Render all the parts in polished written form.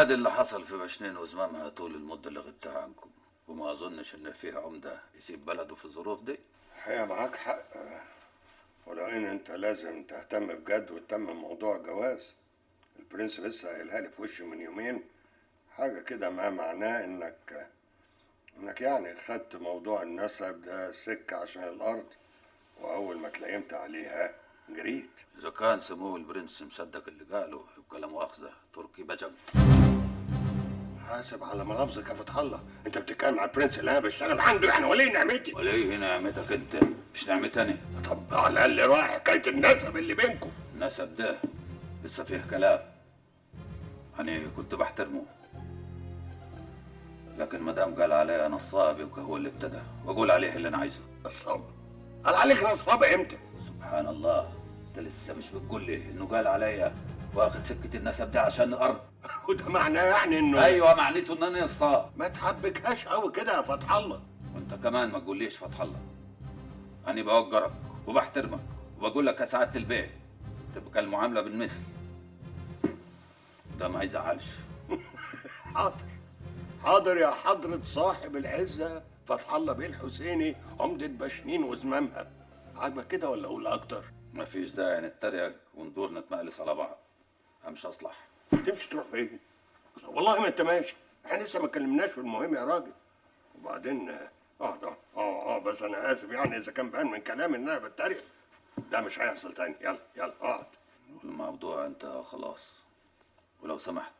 هذا اللي حصل في بشنين وزمامها طول المدة اللي غبتها عنكم، وما اظنش ان فيها عمده يسيب بلده في الظروف دي. الحقيقة معاك حق، ولو ان انت لازم تهتم بجد وتتم موضوع الجواز. البرنس لسه قايلها لي في وشي من يومين، حاجة كده ما معناه انك يعني خدت موضوع النسب ده سكة عشان الارض، واول ما تلايمت عليها جريت. اذا كان سمو البرنس مصدق اللي قاله يبقى لا مؤاخذة تركي بجم. حاسب على ملابسك يا فتح الله، انت بتتكلم على البرنس اللي انا بشتغل عنده، يعني وليه نعمتي؟ وليه نعمتك انت مش نعمتي انا. طب على الاقل راعي حكاية النسب اللي بينكم. النسب ده لسه فيه كلام، انا كنت بحترمه، لكن ما دام قال عليا نصاب يبقى هو اللي ابتدى، واقول عليه اللي انا عايزه. نصاب؟ قال عليك نصاب امتى؟ سبحان الله، انت لسه مش بتقول لي انه قال عليا واخد سكة النسب ده عشان الارض؟ وده معناه يعني انه ايوه، معنيته ان انا نصاب. ما تحبكهاش قوي كده يا فتح الله. وانت كمان ما تقوليش فتح الله، انا بوجرك وبحترمك وبقول لك يا سعادة البيه، تبقى المعاملة بالمثل. ده ما يزعلش. حاضر حاضر يا حضرة صاحب العزة فتح الله بيه الحسيني عمدة بشنين وزمامها. عاجبك كده ولا اقول اكتر؟ مفيش داعي نتريق وندور نتمقلس على بعض. امشي اصلح. تمشي تروح فين؟ والله ما انت ماشي، احنا لسه ما اتكلمناش في المهم يا راجل. وبعدين بس انا اسف يعني اذا كان بان من كلامي ان انا بتريق، ده مش هيحصل تاني. يلا يلا اقعد. الموضوع انتهى خلاص، ولو سمحت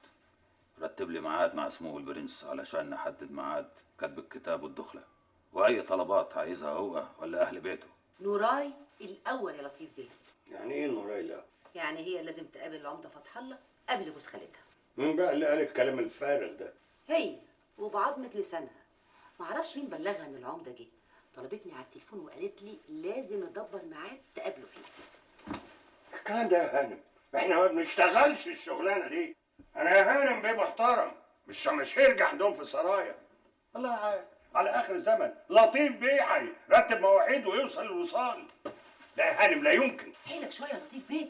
رتب لي ميعاد مع سمو البرنس علشان نحدد ميعاد كتب الكتاب والدخله، واي طلبات عايزها هو ولا اهل بيته. نوراي الاول يا لطيف بيه. يعني ايه نوراي الاول؟ يعني هي لازم تقابل العمدة فتح الله قبل جوز خالتها. مين بقى اللي قال الكلام الفارغ ده؟ هي وبعظمه لسانها. معرفش مين بلغها ان العمدة جه، طلبتني على التليفون وقالت لي لازم ندبر ميعاد تقابله فيه. الكلام ده يا هانم احنا ما بنشتغلش الشغلانة دي. انا يا هانم بيه محترم، مش هيرجع عندهم في السرايا. الله على اخر الزمن لطيف بيه هيرتب مواعيد ويوصل الوصال. ده يا هانم لا يمكن. حيلك شوية يا لطيف بيه،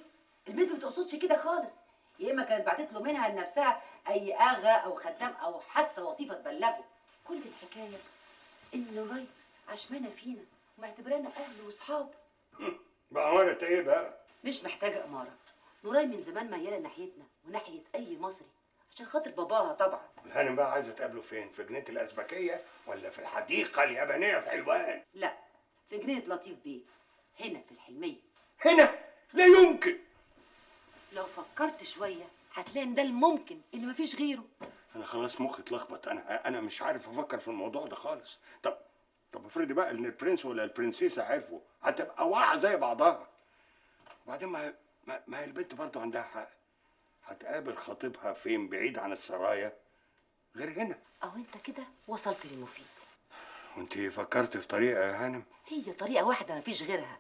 البنت ما تقصدش كده خالص. يا اما كانت بعتت له منها لنفسها اي اغا او خدام او حتى وصيفه تبلغه. كل الحكاية ان نوراي عشمانه فينا ومعتبرانا اهل واصحاب. بأمارة ايه بقى؟ مش محتاجه اماره، نوراي من زمان مياله ناحيتنا وناحية اي مصري عشان خاطر باباها طبعا. الهانم بقى عايزه تقابله فين؟ في جنينة الازبكيه ولا في الحديقة اليابانية في حلوان؟ لا، في جنينة لطيف بيه هنا في الحلميه. هنا؟ لا يمكن. لو فكرت شوية هتلاقي ان ده الممكن اللي مفيش غيره. انا خلاص مخي اتلخبط، انا مش عارف افكر في الموضوع ده خالص. طب افرضي بقى ان البرنس ولا البرنسيسه عرفوا، هتبقى واقعه زي بعضها. وبعدين ما هي البنت برضه عندها حق، هتقابل خطيبها فين بعيد عن السرايا غير هنا؟ او انت كده وصلت للمفيد. وانت فكرت في طريقه يا هانم؟ هي طريقه واحدة مفيش غيرها.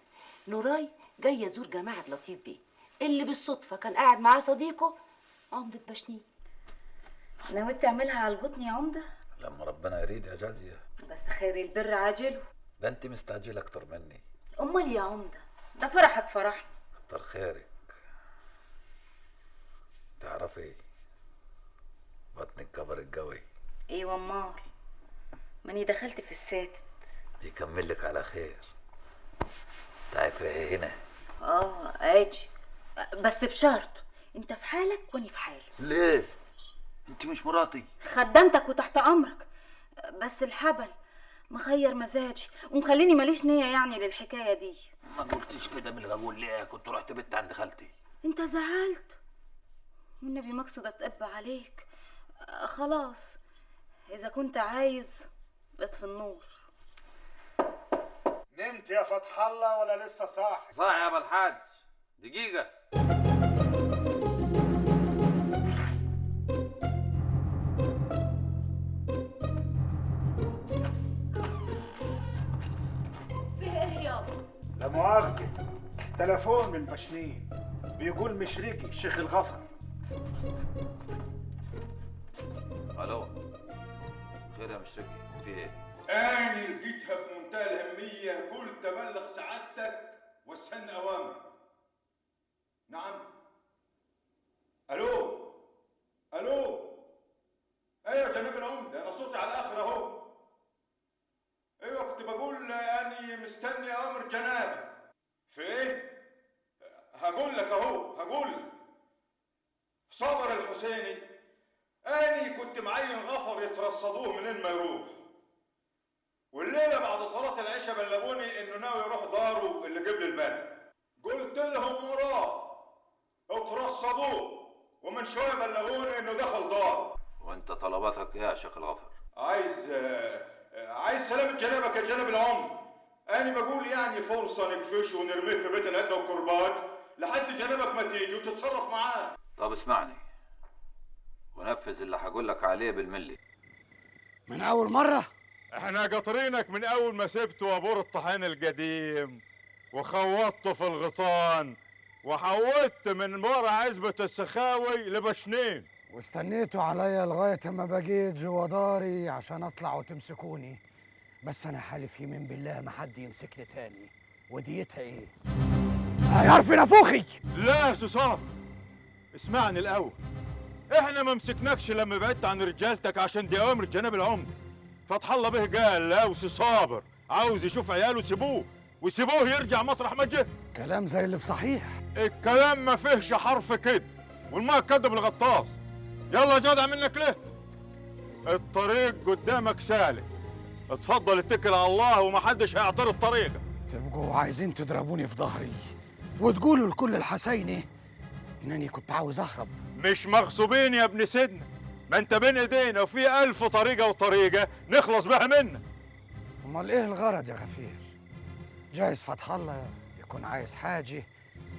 نوراي جاية تزور جماعة لطيف بيه اللي بالصدفة كان قاعد معاه صديقه عمده بشنين. ناوي تعملها على الجطن يا عمده؟ لما ربنا يريد يا جازيه. بس خير البر عاجله. ده انت مستعجلة اكتر مني. امال يا عمده، ده فرحك فرحني. كتر خيرك. تعرفي بطنك كبرت قوي. ايوه امال، ماني دخلت في الساتت. يكمل لك على خير. تعرفي هنا؟ اجي بس بشرط، انت في حالك واني في حالي. ليه؟ انت مش مراتي؟ خدمتك وتحت امرك، بس الحبل مخير مزاجي ومخليني ماليش نية يعني للحكاية دي. ما قلتيش كده من الغول ليه؟ كنت رحت بت عند خالتي. انت زعلت والنبي مقصود اتقب عليك. خلاص اذا كنت عايز اطفي النور. نمت يا فتح الله ولا لسه صاحي؟ صاحي يا ابو الحاج، دقيقة. فيه ايه يابا؟ لا مؤاخذة، تلفون من بشنين بيقول مشرقي شيخ الغفر. الو، خير يا مشرقي، في ايه؟ أنا لقيتها في منتهى الأهمية، قلت أبلغ سعادتك واستنى أوامرك. نعم. ألو ألو. ايوه جناب العمدة، انا صوتي على الاخر اهو. ايوه كنت بقول اني مستني امر جنابك. في ايه؟ هقول لك اهو، هقول لك. صابر الحسيني اني كنت معين غفر يترصدوه منين ما يروح، والليلة بعد صلاة العشاء بلغوني انه ناوي يروح داره اللي قبل البلد. قلت لهم وراه اترصدوه، ومن شوية بلغوني انه دخل داره. وانت طلباتك ايه يا شيخ الغفر؟ عايز سلامة جنابك يا جناب العمر. انا بقول يعني فرصة نكفشه ونرميه في بيت العدة والكرباج لحد جنابك ما تيجي وتتصرف معاه. طب اسمعني ونفذ اللي هقول لك عليه بالملي. من اول مرة؟ احنا قاطرينك من اول ما سبت وابور الطحين القديم وخوضته في الغيطان وحولت من ورا عزبة السخاوي لبشنين، واستنيتوا عليا لغاية ما بقيت جوا داري عشان اطلع وتمسكوني. بس انا حالف يمين بالله ما حد يمسكني تاني. وديتها ايه؟ هيعرف نافوخي. لا يا سوسار، اسمعني الاول. احنا ما مسكناكش لما بعدت عن رجالتك عشان دي اوامر جناب العمدة. فتح الله به قال لا صابر عاوز يشوف عياله سيبوه، وسيبوه يرجع مطرح ما جه. كلام زي اللي بصحيح. الكلام ما فيهش حرف كده، والمية كدب الغطاس. يلا جدع منك ليه؟ الطريق قدامك سالك، اتفضل اتكل على الله ومحدش هيعترض طريقك. تبقوا عايزين تضربوني في ظهري وتقولوا لكل الحسيني انني كنت عاوز اهرب. مش مغصوبين يا ابن سيدنا، ما انت بين ايدينا وفي 1000 طريقه وطريقه نخلص بها منك. امال ايه الغرض يا غفير؟ جايز فتح الله يكون عايز حاجة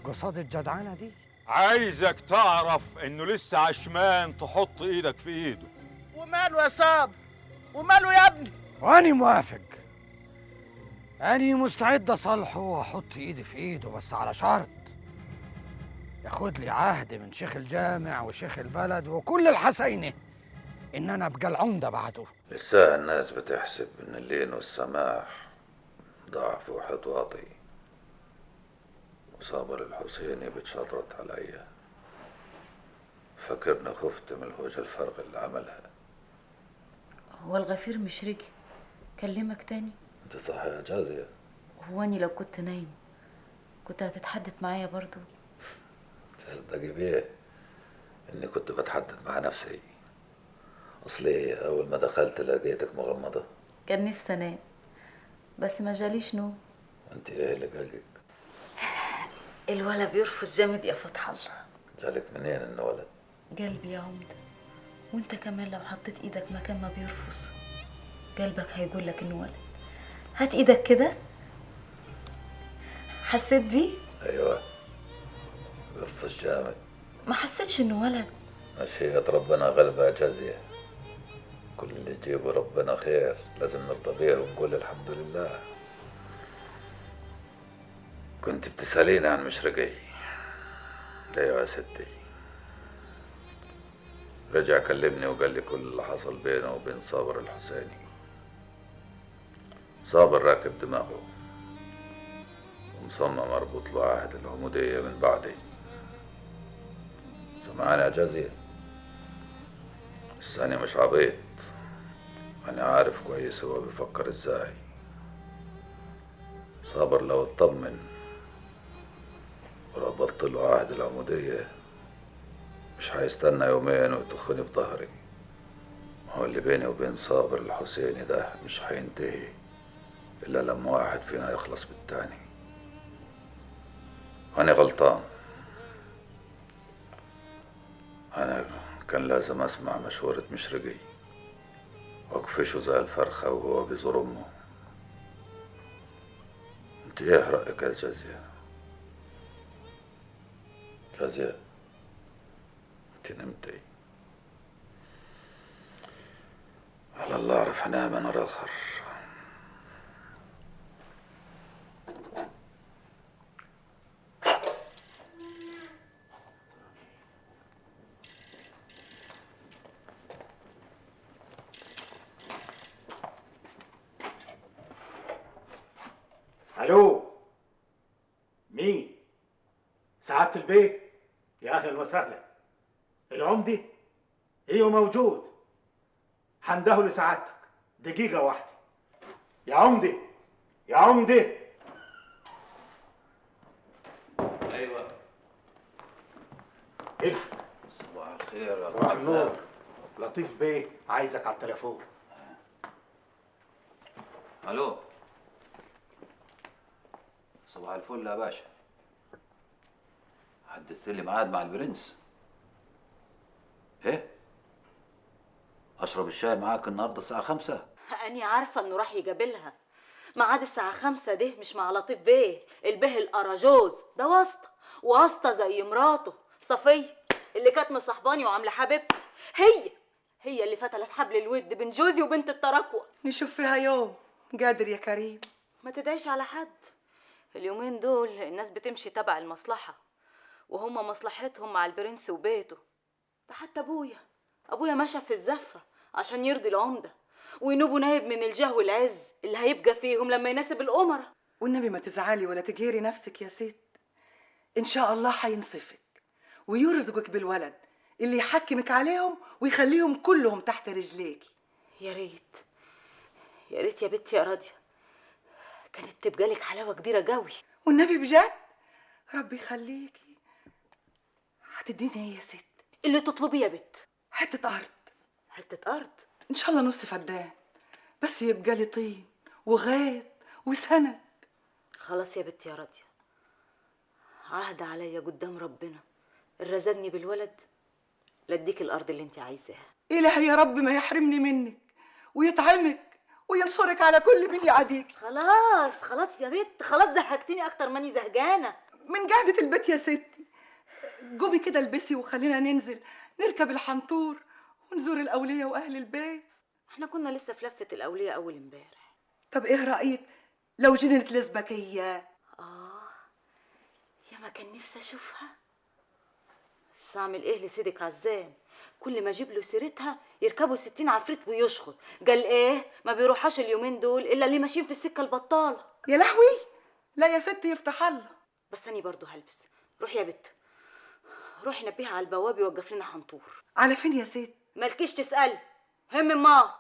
قصاد الجدعانه دي. عايزك تعرف انه لسه عشمان تحط ايدك في ايده. وماله يا صاب؟ وماله يا ابني؟ واني موافق، اني مستعد اصالحه واحط ايدي في ايده، بس على شرط ياخد لي عهد من شيخ الجامع وشيخ البلد وكل الحسينه ان انا ابقى العمدة بعده. لسه الناس بتحسب ان اللين والسماح ضعف وحطواطي، وصابر الحسيني بتشطرط عليا. فكرني خفت من الهوجة الفرق اللي عملها. هو الغفير مش رجع كلمك تاني؟ انت صح يا جازية. هو اني لو كنت نايم كنت هتتحدث معايا برضو؟ تصدقي بيه اني كنت بتحدث مع نفسي. اصلي اول ما دخلت لقيتك مغمضة. كان نفسي انام بس ما جاليش نوم. انت ايه اللي قلقك؟ الولد بيرفض جامد يا فتح الله. جالك منين انه ولد؟ قلبي يا عمدة، وانت كمان لو حطيت ايدك مكان ما بيرفض قلبك هيقول لك انه ولد. هات ايدك كده. حسيت بيه؟ ايوه بيرفض جامد. ما حسيتش انه ولد؟ مشيئة ربنا غلبة يا جازية، كل اللي يجيبه ربنا خير، لازم نرضى بيه ونقول الحمد لله. كنت بتسأليني عن مشرقي. ليه يا ستي؟ رجع كلمني وقال لي كل اللي حصل بينه وبين صابر الحسيني. صابر راكب دماغه ومصمم اربط له عهد العمودية من بعدي. سمعاني يا جازية؟ بس أنا مش عبيط، أنا عارف كويس هو بيفكر إزاي. صابر لو اطمن وربطت له عهد العمودية مش هيستنى يومين ويطخني في ظهري. ما هو اللي بيني وبين صابر الحسيني ده مش هينتهي إلا لما واحد فينا يخلص بالتاني. أنا غلطان، أنا كان لازم أسمع مشورة مشرقي وأكفشه زي الفرخة وهو بيزور أمه. أنت إيه رأيك يا جازية؟ جازية أنت نمتي؟ على الله أعرف أنام أنا آخر. الو، مين؟ سعادة البيت؟ يا اهلا وسهلا. العمدي؟ ايوه موجود. هندهه لسعادتك دقيقة واحدة. يا عمدي، يا عمدي. ايوه. ايه؟ صباح الخير يا صباح النور. لطيف بيه عايزك على التليفون. الو. صباح الفل يا باشا. حددت لي ميعاد مع البرنس. ايه؟ اشرب الشاي معاك النهارده الساعة 5؟ أني عارفة إنه راح يجابلها. ميعاد الساعة 5 ده مش مع لطيف بيه، البيه الأراجوز، ده واسطة، واسطة زي مراته صفية اللي كانت مصاحباني وعاملة حبيبتي، هي اللي فتلت حبل الود بين جوزي وبنت التراكوة. نشوف فيها يوم قادر يا كريم. ما تدعيش على حد، اليومين دول الناس بتمشي تبع المصلحة، وهما مصلحتهم مع البرنس وبيته. ده حتى أبويا مشى في الزفة عشان يرضي العمدة وينوبوا نايب من الجاه والعز اللي هيبقى فيهم لما يناسب الأمراء. والنبي ما تزعلي ولا تجيري نفسك يا ست، إن شاء الله هينصفك ويرزقك بالولد اللي يحكمك عليهم ويخليهم كلهم تحت رجليكي. يا ريت يا ريت يا بنتي يا راضية، كانت تبقى لك حلاوة كبيرة قوي. والنبي بجد ربي يخليكي. هتديني ايه يا ست؟ اللي تطلبيه يا بت. حتة أرض. حتة أرض؟ إن شاء الله نص فدان، بس يبقى لي طين وغيط وسند. خلاص يا بنتي يا راضية، عهد عليا قدام ربنا رزقني بالولد لاديك الأرض اللي انت عايزاها. إلهي يا رب ما يحرمني منك ويطعمك وينصرك على كل من يعاديك. خلاص خلاص يا بت، خلاص زهقتيني أكتر ماني زهقانة من قعدة البيت يا ستي. قومي كده البسي وخلينا ننزل نركب الحنطور ونزور الأولية وأهل البيت. احنا كنا لسه في لفة الأولية أول امبارح. طب إيه رأيك لو جينا الأزبكية؟ يا ما كان نفسي أشوفها. بس أعمل إيه لسيدك عزام؟ كل ما أجيب له سيرتها يركبوا 60 عفريت ويشخط. قال إيه؟ ما بيروحش اليومين دول إلا اللي ماشيين في السكة البطالة. يا لهوي، لا يا ستي يفتح الله. بس أني برضه هلبس. روحي يا بت، روحي نبيها على البواب يوقف لنا حنطور. على فين يا ست؟ مالكيش تسألي، هم ما.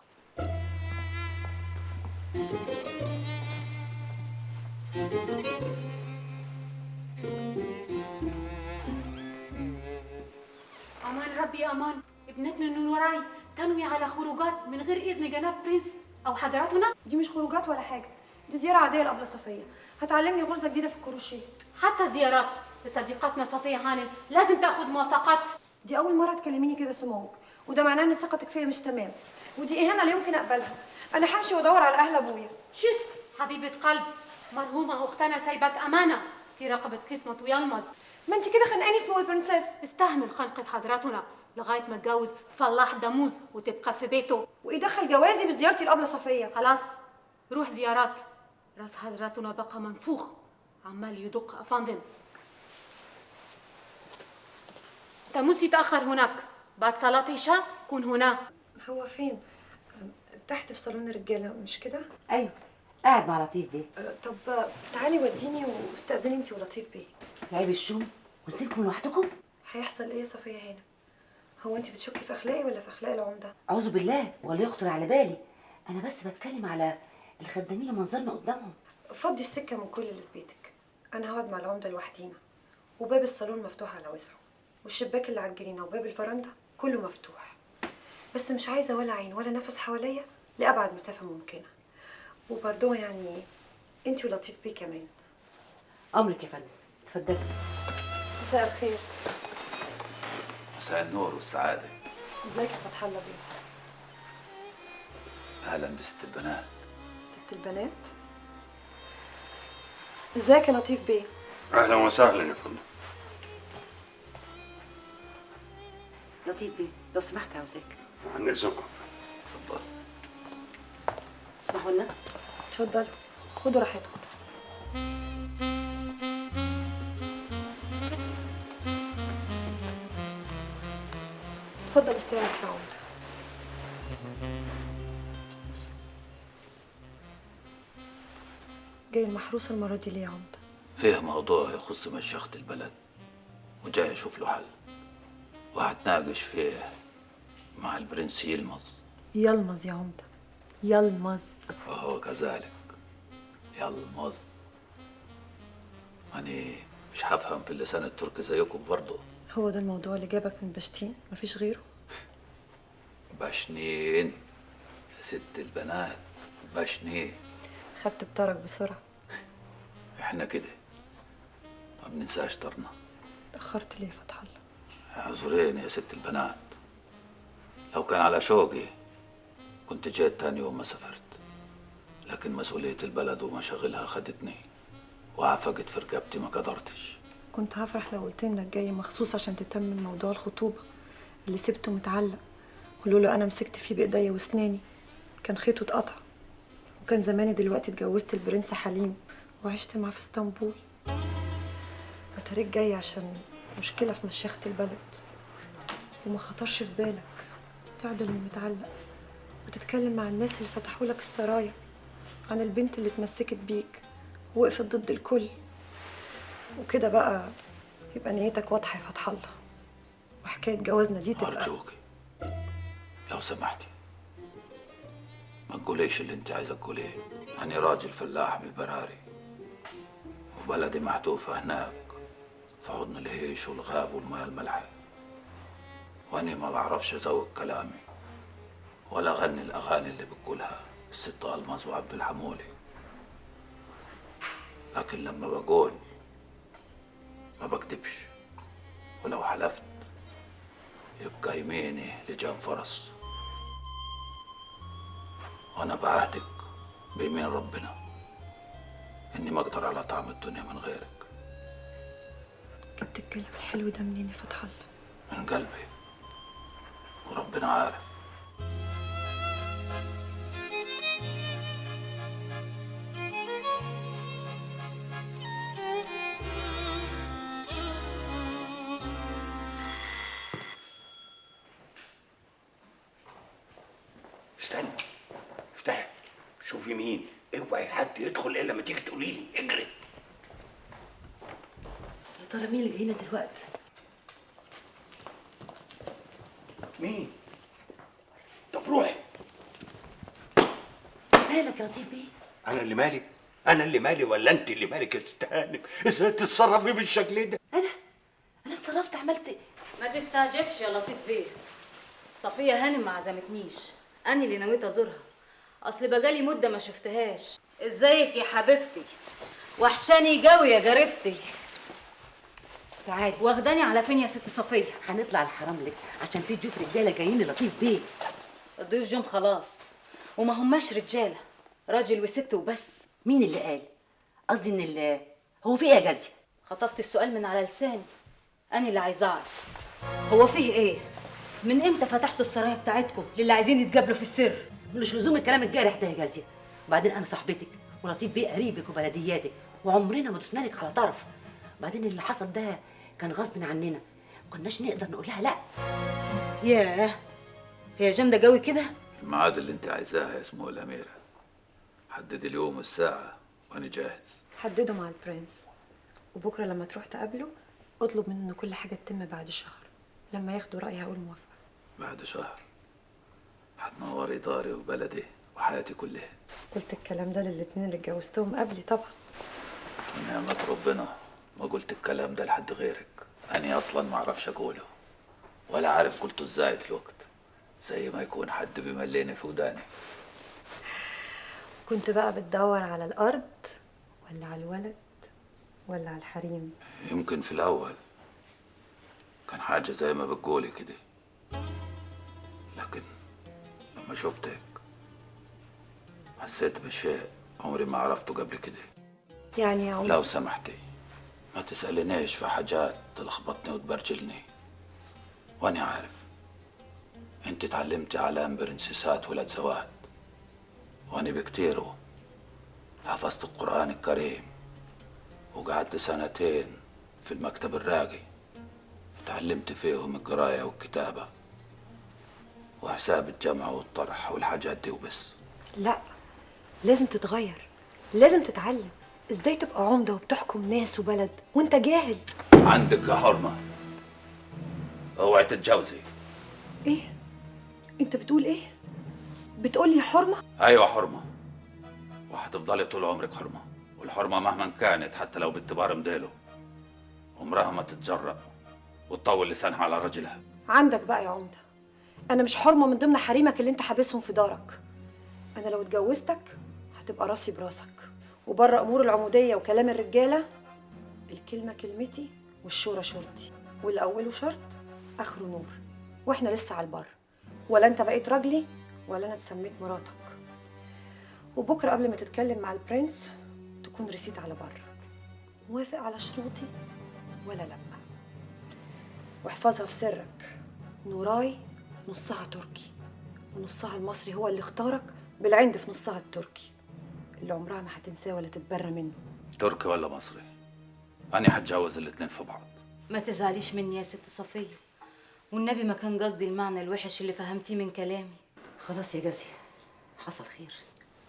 أمان ربي أمان، ابنتنا نوراي تنوي على خروجات من غير إذن جناب برنس أو حضراتنا. دي مش خروجات ولا حاجة، دي زيارة عادية لأبلة صفية، هتعلمني غرزة جديدة في الكروشيه. حتى زيارات لصديقتنا صفية هانم لازم تأخذ موافقات. دي أول مرة تكلميني كده سموك، وده معناه إن ثقتك فيا مش تمام، ودي إهانة لا يمكن أقبلها. أنا همشي وأدور على أهل أبويا. شوس حبيبة قلب، مرهومة أختنا سايبك أمانة في رقبة قسمة ويلمز. ما أنت كده خنقاني سمو البرنسيس. استحمل خنقة حضراتنا لغاية ما اتجوز فلاح دموز وتبقى في بيته. وإيه دخل جوازي بزيارتي لأبلة صفية؟ خلاص روح زيارات، راس حضراتنا بقى منفوخ عمال يدق أفندم. تاموس يتأخر هناك، بعد صلاة عشاء كن هنا. هو فين؟ تحت في صالون الرجالة مش كده؟ أيوه قاعد مع لطيف بيه. طب تعالي وديني واستأذني انت ولطيف بيه. عيب الشوم ونسيبكم لوحدكم؟ هيحصل ايه يا صفية هنا؟ هو انت بتشكي في اخلاقي ولا في اخلاق العمدة؟ اعوذ بالله ولا يخطر على بالي، انا بس بتكلم على الخدامين ومنظرنا قدامهم. فضي السكة من كل اللي في بيتك، انا هقعد مع العمدة لوحدينا، وباب الصالون مفتوح على وسعه، والشباك اللي على الجنينة وباب الفرنده كله مفتوح، بس مش عايزه ولا عين ولا نفس حواليا لابعد مسافة ممكنة. وبرضه يعني انت ولطيف بيه كمان. امرك يا فندم، اتفضلي. مساء الخير. مساء النور والسعادة. ازيك يا فتح الله بيه؟ اهلا بست البنات. ست البنات؟ ازيك يا لطيف بيه؟ اهلا وسهلا يا فندم. لطيف بيه لو سمحت عاوزاك. عن اذنكم. اتفضل. اسمحوا لنا. اتفضلوا خدوا راحتكم. اتفضل استريح يا عمده. جاي المحروسة المرة دي ليه يا عمده؟ فيه موضوع يخص مشيخة البلد وجاي اشوف له حل، وهتناقش فيه مع البرنس يلمز. يلمظ يا عمده، يلمظ. وهو كذلك يلمظ. أنا مش هفهم في اللسان التركي زيكم برضه. هو ده الموضوع اللي جابك من بشتين؟ مفيش غيره؟ بشنين يا ست البنات، بشنين. خدت بطرك بسرعة. احنا كده ما بننساش طرنا. اتأخرت ليه يا فتح الله؟ اعذريني يا ست البنات، لو كان على شوقي كنت جيت تاني يوم ما سافرت، لكن مسؤولية البلد ومشاغلها خدتني وعفقت في رقبتي، ما قدرتش. كنت هفرح لو قلت انك جاي مخصوص عشان تتمم موضوع الخطوبة اللي سبته متعلق، ولولا انا مسكت فيه بايديا واسناني كان خيطه اتقطع، وكان زماني دلوقتي اتجوزت البرنس حليم وعشت معاه في اسطنبول. اتاريك جاي عشان مشكلة في مشيخة البلد، وما خطرش في بالك تعدل المتعلق وتتكلم مع الناس اللي فتحوا لك السرايا عن البنت اللي اتمسكت بيك ووقفت ضد الكل. وكده بقى يبقى نيتك واضحة يا فتح الله، وحكاية جوازنا دي تبقى. أرجوكي لو سمحتي ما تقوليش اللي انت عايزة تقوليه. أنا راجل فلاح من البراري، وبلدي محتوفة هناك في حضن الهيش والغاب والمياه المالحة، وأنا ما بعرفش أزوق كلامي ولا أغني الأغاني اللي بتقولها الست ألماظ وعبد الحمولي، لكن لما بقول ما بكدبش، ولو حلفت يبقى يميني لجان فرس. وأنا بعهدك بيمين ربنا إني ما أقدر على طعم الدنيا من غيرك. جبت الكلام الحلو ده منين يا فتح الله؟ من قلبي، وربنا عارف. استني، افتحي شوفي مين. اوعي حد يدخل الا ما تيجي تقولي لي. اجري. يا ترى مين اللي جاي لنا دلوقتي؟ مين؟ طب روحي. مالك يا لطيف بيه؟ انا اللي مالي؟ انا اللي مالي ولا انت اللي مالك يا ست هانم؟ ازاي تتصرفي بالشكل ده؟ انا اتصرفت؟ عملت ايه؟ ما تستعجبش يا لطيف بيه، صفية هانم ما عزمتنيش، أنا اللي نويت أزورها، أصل بقالي مدة ما شفتهاش. إزيك يا حبيبتي؟ وحشاني جوي يا جاربتي. تعالي. واخداني على فين يا ست صفية؟ هنطلع الحرام لك عشان في ضيوف رجالة جايين للطيف بيه. الضيوف جم خلاص، وما هماش رجالة، راجل وست وبس. مين اللي قال؟ قصدي إن اللي هو في إيه يا جازية؟ خطفت السؤال من على لساني، أنا اللي عايزة أعرف هو فيه إيه؟ من امتى فتحتوا السرايا بتاعتكم للي عايزين يتقابلوا في السر؟ ملوش لزوم الكلام الجارح ده يا جازية. وبعدين انا صاحبتك ولطيف بيه قريبك وبلدياتك، وعمرنا ما دوسنا لك على طرف. بعدين اللي حصل ده كان غصب عننا، ما كناش نقدر نقول لها لا. ياه، هي جامدة قوي كده؟ الميعاد اللي انت عايزاها يا سمو الاميرة، حددي اليوم والساعة وانا جاهز. حدده مع البرنس، وبكره لما تروح تقابله اطلب منه ان كل حاجة تتم بعد شهر، لما ياخدوا رايي هقول موافقة. بعد شهر هتنوري داري وبلدي وحياتي كلها. قلت الكلام ده للاتنين اللي اتجوزتهم قبلي طبعا. ونعمة ربنا ما قلت الكلام ده لحد غيرك، أنا أصلا ما أعرفش أقوله ولا عارف قلته إزاي دلوقتي، زي ما يكون حد بيمليني في وداني. كنت بقى بتدور على الأرض ولا على الولد ولا على الحريم؟ يمكن في الأول كان حاجة زي ما بتقولي كده، لكن لما شفتك حسيت بشيء عمري ما عرفته قبل كده. يعني يا عمر لو سمحتي ما تسألينيش في حاجات تلخبطني وتبرجلني، وأنا عارف أنت تعلمتي علام برنسيسات ولاد زواد، وأنا بكتيره حفظت القرآن الكريم وقعدت سنتين في المكتب الراقي تعلمت فيهم القراية والكتابة وحساب الجمع والطرح والحاجات دي وبس. لا، لازم تتغير، لازم تتعلم ازاي تبقى عمدة وبتحكم ناس وبلد وانت جاهل. عندك يا حرمة، اوعي تتجوزي. ايه؟ انت بتقول ايه؟ بتقولي حرمه؟ ايوه حرمه، وهتفضلي طول عمرك حرمه، والحرمة مهما كانت حتى لو بنت بارم ديله عمرها ما تتجرأ وتطول لسانها على رجلها. عندك بقى يا عمده، انا مش حرمه من ضمن حريمك اللي انت حابسهم في دارك. انا لو اتجوزتك هتبقى راسي براسك، وبره امور العموديه وكلام الرجالة الكلمة كلمتي والشورى شورتي، واللي اوله شرط اخره نور، واحنا لسه على البر، ولا انت بقيت راجلي ولا انا اتسميت مراتك. وبكره قبل ما تتكلم مع البرنس تكون رسيت على بر، موافق على شروطي ولا لا؟ واحفظها في سرك، نوراي نصها تركي ونصها المصري، هو اللي اختارك بالعند في نصها التركي اللي عمرها ما هتنساه ولا تتبرى منه. تركي ولا مصري، أنا هتجوز الاتنين في بعض. ما تزعليش مني يا ست صفية، والنبي ما كان قصدي المعنى الوحش اللي فهمتيه من كلامي. خلاص يا جازية، حصل خير.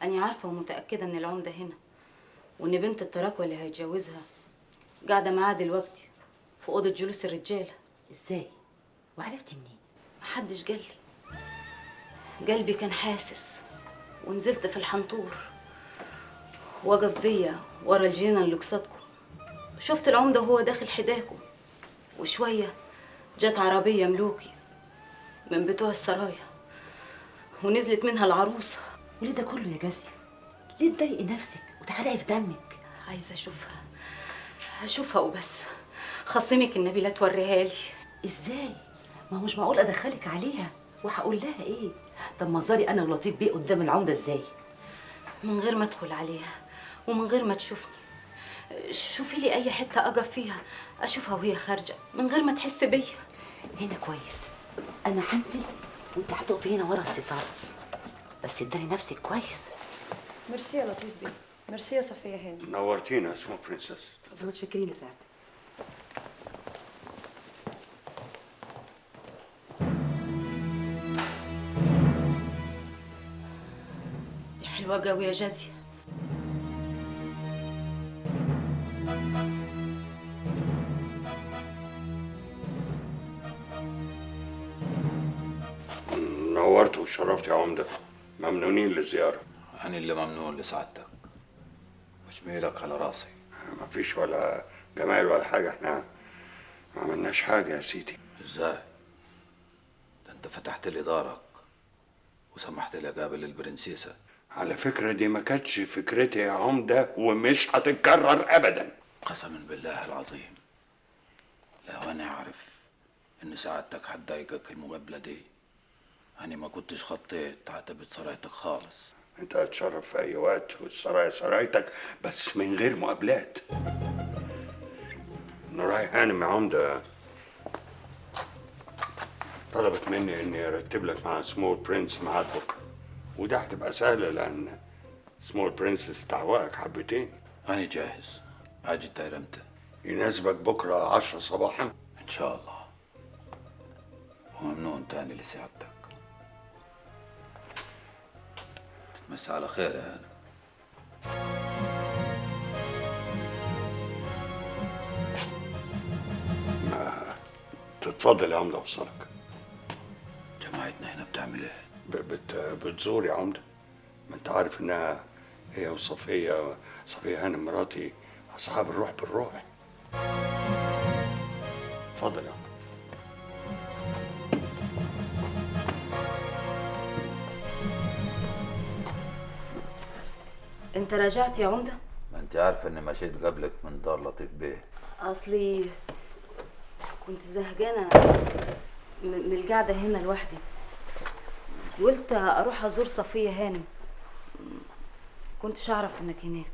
أنا عارفة ومتأكدة إن العمدة هنا، وإن بنت التراكوة اللي هيتجوزها قاعدة معاه دلوقتي في أوضة جلوس الرجالة. إزاي؟ وعرفتي منين؟ محدش قال لي، قلبي كان حاسس، ونزلت في الحنطور وقف بيا ورا الجنينة اللي قصادكم، شفت العمدة وهو داخل حداكم، وشوية جت عربية ملوكي من بتوع السرايا ونزلت منها العروسة. وليه ده كله يا جازية؟ ليه تضايقي نفسك وتحرقي في دمك؟ عايزة أشوفها، أشوفها وبس. خصمك النبي لا توريها لي. إزاي؟ ما هو مش معقول أدخلك عليها، وهقول لها إيه؟ طب منظري أنا ولطيف بيه قدام العمدة إزاي؟ من غير ما أدخل عليها ومن غير ما تشوفني، شوفي لي أي حتة أقف فيها أشوفها وهي خارجة من غير ما تحس بيا. هنا كويس، أنا هنزل وأنت هتقفي هنا ورا الستارة، بس اداري نفسك كويس. ميرسي يا لطيف بيه، ميرسي يا صفية هانم. نورتينا يا سمو princess. متشكرين يا سعد. دي حلوة قوي يا جازية. نورت وشرفت يا عمدة، ممنونين للزيارة. أنا اللي ممنون لسعادتك، وجميلك على راسي. مفيش ولا جمال ولا حاجة، احنا ما عملناش حاجة يا سيدي. ازاي؟ ده انت فتحت لي دارك وسمحت لي اقابل البرنسيسة. على فكرة دي ما كانتش فكرتي يا عمدة، ومش هتتكرر أبدا. قسما بالله العظيم لو أنا أعرف إن سعادتك هتضايقك المقابلة دي أنا ما كنتش خطيت عتبة سرايتك خالص. أنت هتشرف في أي وقت، والسرايا سرايتك، بس من غير مقابلات. نوراي هانم يا عمدة طلبت مني إني أرتب لك مع سمو البرنس ميعاد بكرة، وده هتبقى سهلة لأن سمو البرنس استعوقك حبتين. أنا جاهز، أجي الدايرة إمتى؟ يناسبك بكرة 10 صباحا؟ إن شاء الله. وممنون تاني لسعادتك. تتمسى على خير يا هانم. ما تتفضل يا عمدة أوصلك. جماعتنا هنا بتعمل إيه؟ بتزور يا عمدة، ما أنت عارف إنها هي وصفية، صفية هانم مراتي، أصحاب الروح بالروح. اتفضل يا عمدة. انت رجعت يا عمدة؟ ما انت عارفة اني مشيت قبلك من دار لطيف بيه. اصلي كنت زهقانة من القعدة هنا لوحدي، قلت اروح ازور صفية هانم، كنتش اعرف انك هناك.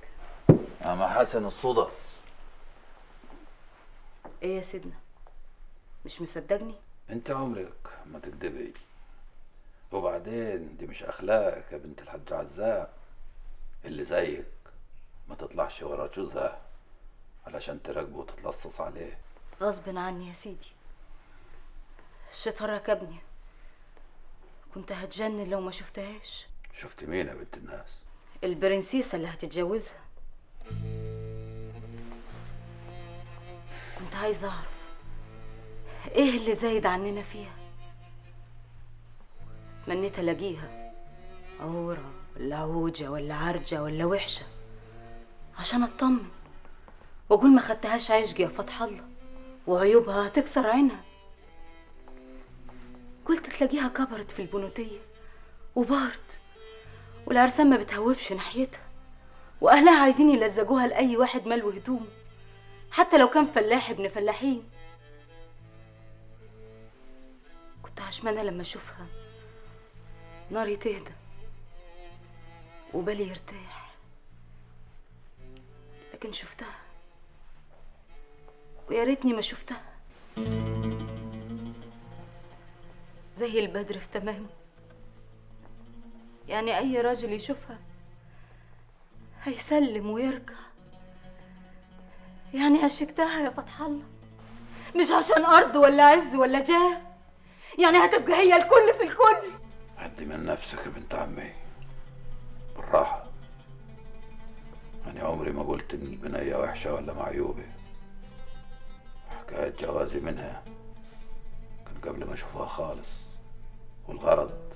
ما حسن الصدف. ايه يا سيدنا، مش مصدقني؟ انت عمرك ما تكدبي، وبعدين دي مش اخلاقك يا بنت الحاج عزام، اللي زيك ما تطلعش ورا جوزها علشان تراقبه وتتلصص عليه. غصب عني يا سيدي، الشيطان ركبني، كنت هتجنن لو ما شفتهاش. شفت مين يا بنت الناس؟ البرنسيسة اللي هتتجوزها. كنت عايزة أعرف إيه اللي زايد عننا فيها. تمنيت ألاقيها عورة ولا عوجة ولا عرجة ولا وحشة عشان اطمن واقول ما خدتهاش عشق يا فتح الله وعيوبها هتكسر عينها. قلت تلاقيها كبرت في البنوتية وبارت، والعرسان ما بتهوبش ناحيتها، واهلها عايزين يلزجوها لاي واحد ملو هدومه حتى لو كان فلاح ابن فلاحين. كنت عشمانة لما اشوفها ناري تهدى وبالي يرتاح، لكن شفتها ويا ريتني ما شفتها. زي البدر في تمامه، يعني اي راجل يشوفها هيسلم ويرجع. يعني عشقتها يا فتح الله، مش عشان ارض ولا عز ولا جاه، يعني هتبقى هي الكل في الكل. هدي من نفسك يا بنت عمي، بالراحة. أنا عمري ما قلت إن البنية وحشة ولا معيوبة. حكاية جوازي منها كان قبل ما أشوفها خالص، والغرض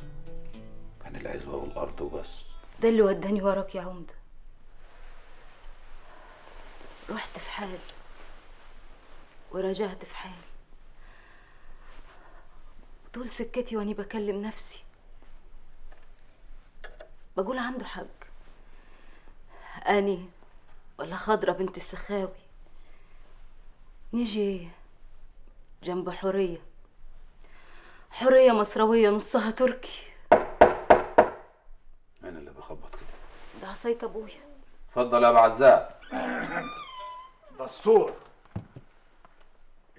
كان العزوة والأرض وبس. ده اللي وداني وراك يا عمدة. رحت في حال ورجعت في حال، طول سكتي واني بكلم نفسي بقول عنده حق، أني ولا خضرة بنت السخاوي نيجي جنب حورية، حورية مصروية نصها تركي. أنا اللي بخبط كده؟ ده عصاية أبويا. اتفضل يا أبو عزام. دستور،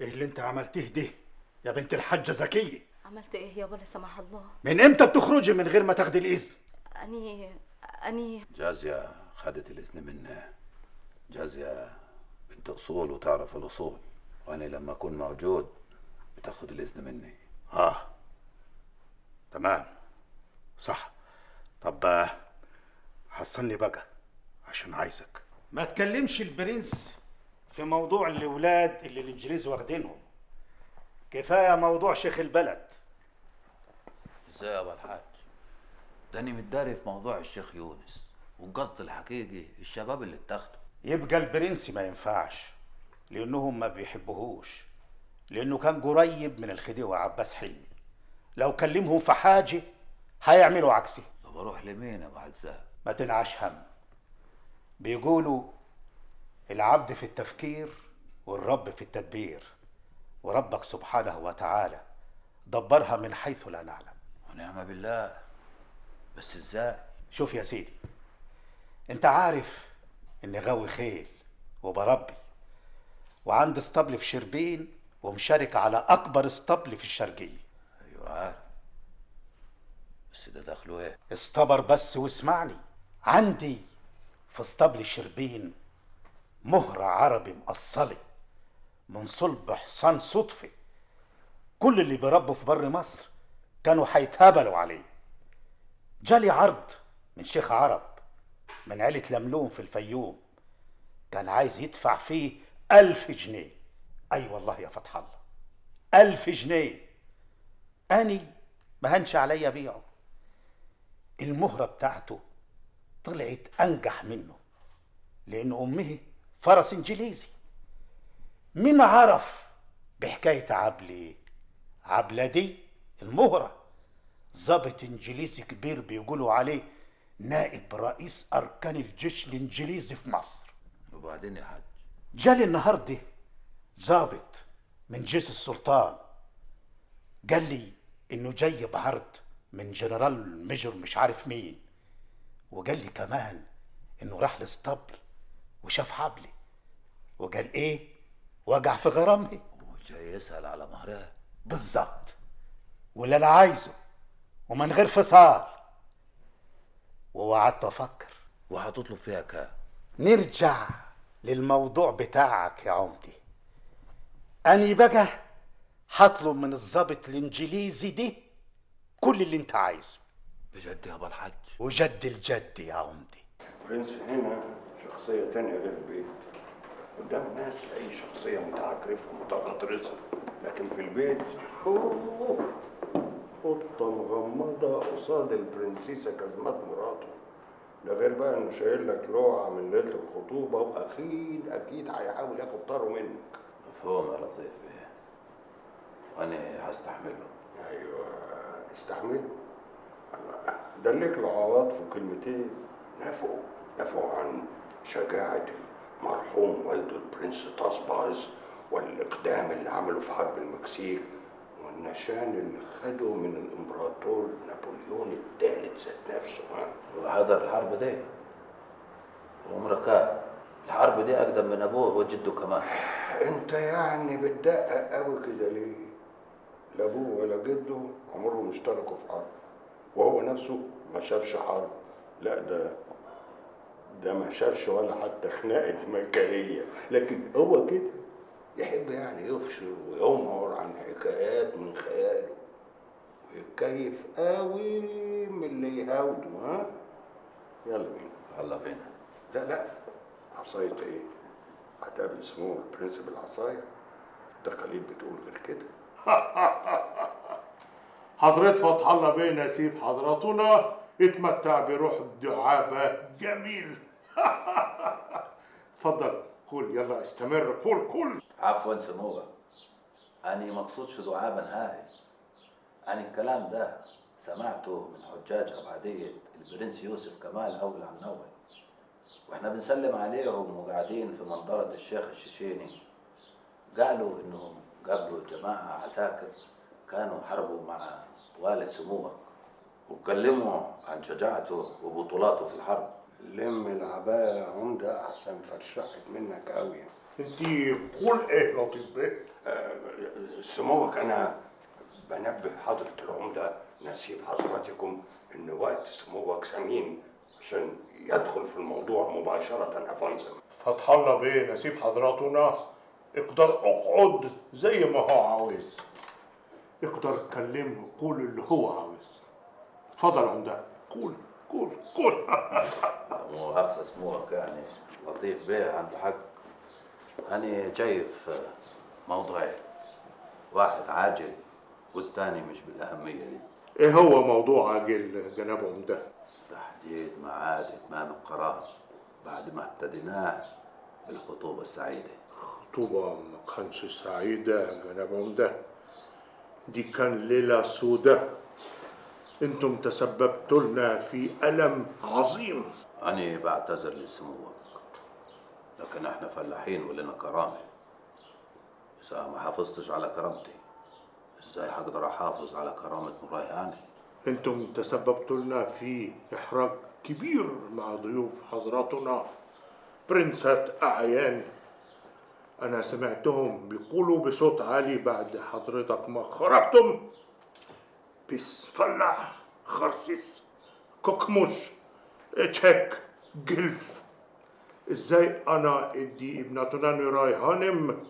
إيه اللي أنت عملتيه ده يا بنت الحاجة زكية؟ عملت إيه يابا لا سمح الله؟ من إمتى بتخرجي من غير ما تاخدي الإذن؟ أني جازية خدت الإذن مني. جازية بنت أصول وتعرف الأصول، وأنا لما أكون موجود بتاخد الإذن مني. آه تمام صح. طب حصلني بقى عشان عايزك. ما تكلمش البرنس في موضوع الأولاد اللي الإنجليز واخدينهم، كفاية موضوع شيخ البلد. ازاي يا ابو الحاج؟ ده انا متداري في موضوع الشيخ يونس، والقصد الحقيقي الشباب اللي اتاخدوا. يبقى البرنس ما ينفعش لانهم ما بيحبوهوش، لانه كان قريب من الخديوي عباس حلمي، لو كلمهم في حاجة هيعملوا عكسي. طب اروح لمين يا ابو عزام؟ ما تنعش هم، بيقولوا العبد في التفكير والرب في التدبير، وربك سبحانه وتعالى دبرها من حيث لا نعلم. ونعم بالله، بس ازاي؟ شوف يا سيدي، انت عارف اني غاوي خيل وبربي، وعندي اسطبل في شربين ومشارك على اكبر اسطبل في الشرقية. ايوه عارف، بس ده دخله ايه؟ اصطبر بس واسمعني. عندي في اسطبل شربين مهرة عربي مقصلي من صلب حصان صدفة، كل اللي بيربوا في بر مصر كانوا هيتهبلوا عليه. جالي عرض من شيخ عرب من عيلة لملوم في الفيوم، كان عايز يدفع فيه 1000 جنيه. أي والله يا فتح الله، 1000 جنيه. أني ما هنش عليا بيعه. المهرة بتاعته طلعت أنجح منه، لأن أمه فرس إنجليزي. مين عرف بحكاية عبلة؟ عبلة دي المهرة ظابط إنجليزي كبير بيقولوا عليه نائب رئيس أركان الجيش الإنجليزي في مصر. وبعدين يا حاج؟ جالي النهارده ظابط من جيش السلطان، قال لي إنه جاي بعرض من جنرال ميجور مش عارف مين، وقال لي كمان إنه راح الاسطبل وشاف عبلة وقال إيه وقع في غرامها وجاي يسأل على مهرها بالظبط، واللي أنا عايزه ومن غير فصال. ووعدت أفكر. وهتطلب فيها كام؟ نرجع للموضوع بتاعك يا عمدي. أني بقى هطلب من الظابط الإنجليزي دي كل اللي أنت عايزه. بجد يا أبو الحاج؟ وجد الجد يا عمدي. برنس هنا شخصية تانية غير البيت. قدام الناس تلاقيه شخصية متعجرفة متغطرسة، لكن في البيت أوه. قطة مغمضة قصاد البرنسيسة كازمات مراته. ده غير بقى انه شايل لك لوعة من ليلة الخطوبة، واكيد اكيد هيحاول ياخد طاره منك. مفهوم يا لطيف بيه، وانا هستحمله. ايوه استحمله، دلك له عواطفه كلمتين نفوا عن شجاعة المرحوم والده البرنس طاسباز، والإقدام اللي عمله في حرب المكسيك، والنشان اللي خده من الإمبراطور نابليون الثالث ذات نفسه. وحضر الحرب دي وعمره الحرب دي أقدم من أبوه وجده كمان. أنت يعني بتدقق قوي كده ليه؟ لا أبوه ولا جده عمرهم اشتركوا في حرب، وهو نفسه ما شافش حرب. لا ده ما شافش ولا حتى خناقة مكانية، لكن هو كده يحب يعني يفشر ويمعر عن حكايات من خياله، ويتكيف قوي من اللي يهاوده. ها يلا بينا. يلا بينا. لا عصاية ايه؟ هتقابل سمو البرنس بالعصاية؟ التقاليد بتقول غير كده. حضرة فتح الله بيه نسيب حضرتنا اتمتع بروح الدعابة جميل. اتفضل قول، يلا استمر، قول قول. عفوا سموه، أنا مقصودش دعابة نهائي. أنا الكلام ده سمعته من حجاج أبعدية البرنس يوسف كمال أول عنوي، وإحنا بنسلم عليهم وقاعدين في منظرة الشيخ الشيشيني. قالوا إنهم قابلوا جماعة عساكر كانوا حاربوا مع والد سموه، واتكلموا عن شجاعته وبطولاته في الحرب. لم العباية يا عمدة أحسن، فرشحت منك قوي. انتي قول ايه لطيف بيه؟ سموك أنا بنبه حضرة العمدة نسيب حضرتكم إن وقت سموك ثمين عشان يدخل في الموضوع مباشرة. أفندم فتح الله بيه نسيب حضراتنا اقدر اقعد زي ما هو عاوز، اقدر اتكلم وقول اللي هو عاوز. اتفضل عمدة، قول قول قول. مؤاخذة سموك، يعني لطيف بيه عنده حق. أنا جاي في موضوعين، واحد عاجل والثاني مش بالأهمية دي. إيه هو موضوع عاجل جناب عمدة؟ تحديد ميعاد إتمام القرار بعد ما ابتديناه بالخطوبة السعيدة. خطوبة ما كانش سعيدة جناب عمدة، دي كان ليلة سودة. انتم تسببتوا لنا في ألم عظيم. أنا بعتذر لسموك، لكن احنا فلاحين ولنا كرامة. إذا ما حافظتش على كرامتي ازاي هقدر احافظ على كرامة مراي هاني؟ انتم تسببتوا لنا في إحراج كبير مع ضيوف حضراتنا برنسات أعيان. أنا سمعتهم بيقولوا بصوت عالي بعد حضرتك ما خرجتم: بس فلاح خرسيس كوكموش تشيك جلف. ازاي انا ادي ابنتنا نوراي هانم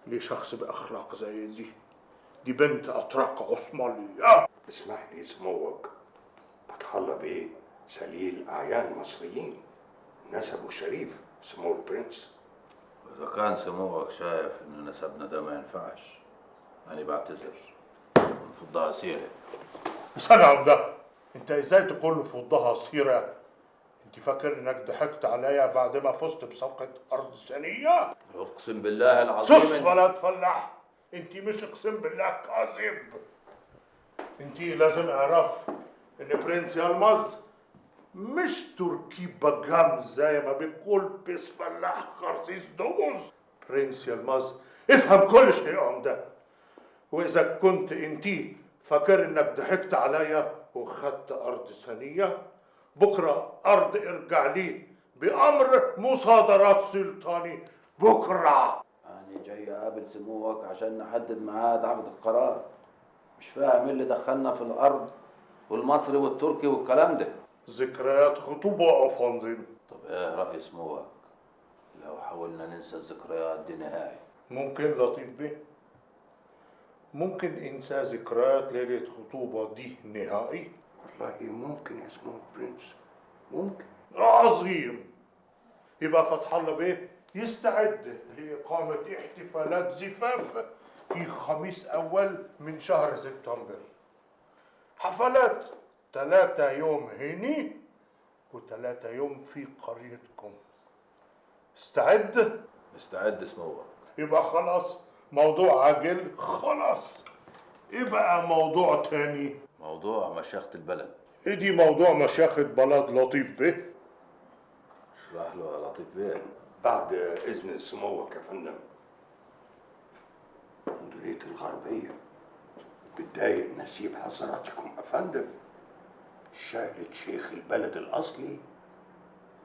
لشخص باخلاق زي دي؟ دي بنت اتراك عثمانية. اسمح لي سموك، فتح الله بيه سليل اعيان مصريين، نسبه شريف سمو البرنس. اذا كان سموك شايف ان نسبنا ده ما ينفعش، انا بعتذر ونفضها سيره. استنى يا عمده، انت ازاي تقول نفضها سيره؟ انت فاكر انك ضحكت عليا بعد ما فزت بصفقة ارض ثانية؟ اقسم بالله العظيم. سس ولا تفلح، انت مش اقسم بالله كاذب. انت لازم اعرف ان برنس يلمز مش تركي بجام زي ما بيقول بس فلاح خرسيس دوز. برنس يلمز افهم كل شيء عمده. واذا كنت انتي فاكر انك ضحكت عليا وخدت ارض ثانية، بكره ارض ارجع لي بامر مصادرات سلطاني بكره. انا جاي اقابل سموك عشان نحدد ميعاد عقد القرار. مش فاهم ايه اللي دخلنا في الارض والمصري والتركي والكلام ده. ذكريات خطوبه يا فندم. طب ايه راي سموك لو حاولنا ننسى الذكريات دي نهائي؟ ممكن لطيف بيه، ممكن انسى ذكريات ليلة خطوبه دي نهائي. والله ممكن يا سمو البرنس، ممكن. عظيم. يبقى فتح الله بيه يستعد لإقامة احتفالات زفاف في خميس أول من شهر سبتمبر. حفلات 3 يوم هني و3 يوم في قريتكم. استعد؟ مستعد سموك. يبقى خلاص موضوع عاجل خلاص. ايه بقى موضوع تاني؟ موضوع مشيخة البلد. ايه دي موضوع مشيخة بلد لطيف بيه؟ اشرح له يا لطيف بيه. بعد اذن سموك يا فندم، مديرية الغربية بتضايق نسيب حضراتكم يا فندم. شالت شيخ البلد الأصلي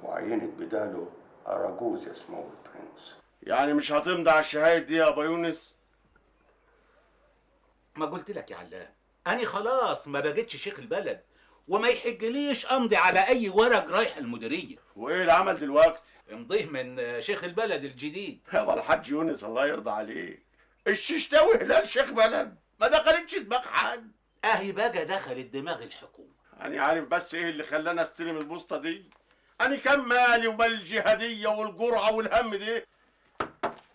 وعينت بداله أراجوز يا سمو البرنس. يعني مش هتمضي على الشهايد دي يا أبا يونس؟ ما قلت لك يا علام، أنا خلاص ما بقتش شيخ البلد وما يحجليش أمضي على أي ورق رايح المديرية. وإيه العمل دلوقتي؟ امضيه من شيخ البلد الجديد. يابا الحاج يونس الله يرضى عليك، الششتاوي هلال شيخ بلد ما دخلتش دماغ حد. أهي بقى دخلت دماغ الحكومة. أنا عارف بس إيه اللي خلاني أستلم البوسطة دي. أنا كان مالي ومال الجهادية والجرعة والهم دي.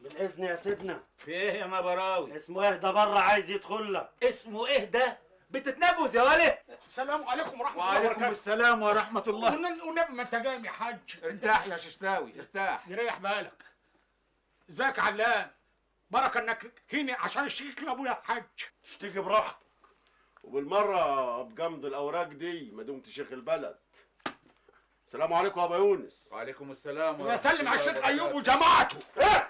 بالإذن يا سيدنا. في إيه يا نبراوي؟ اسمه إيه ده بره عايز يدخل لك. اسمه إيه ده؟ بتتنجوز يا ولد. السلام عليكم ورحمة الله وبركاته. وعليكم السلام ورحمة الله. والنبي ما أنت جاي يا حاج. ارتاح يا ششتاوي ارتاح. يريح بالك. ازيك يا علام؟ بركة إنك هنا عشان اشتكي لأبويا يا حاج. اشتكي براحتك، وبالمرة بجمد الأوراق دي ما دمت شيخ البلد. السلام عليكم يا أبا يونس. وعليكم السلام ورحمة الله. وسلم على الشيخ أيوب وجماعته. إيه؟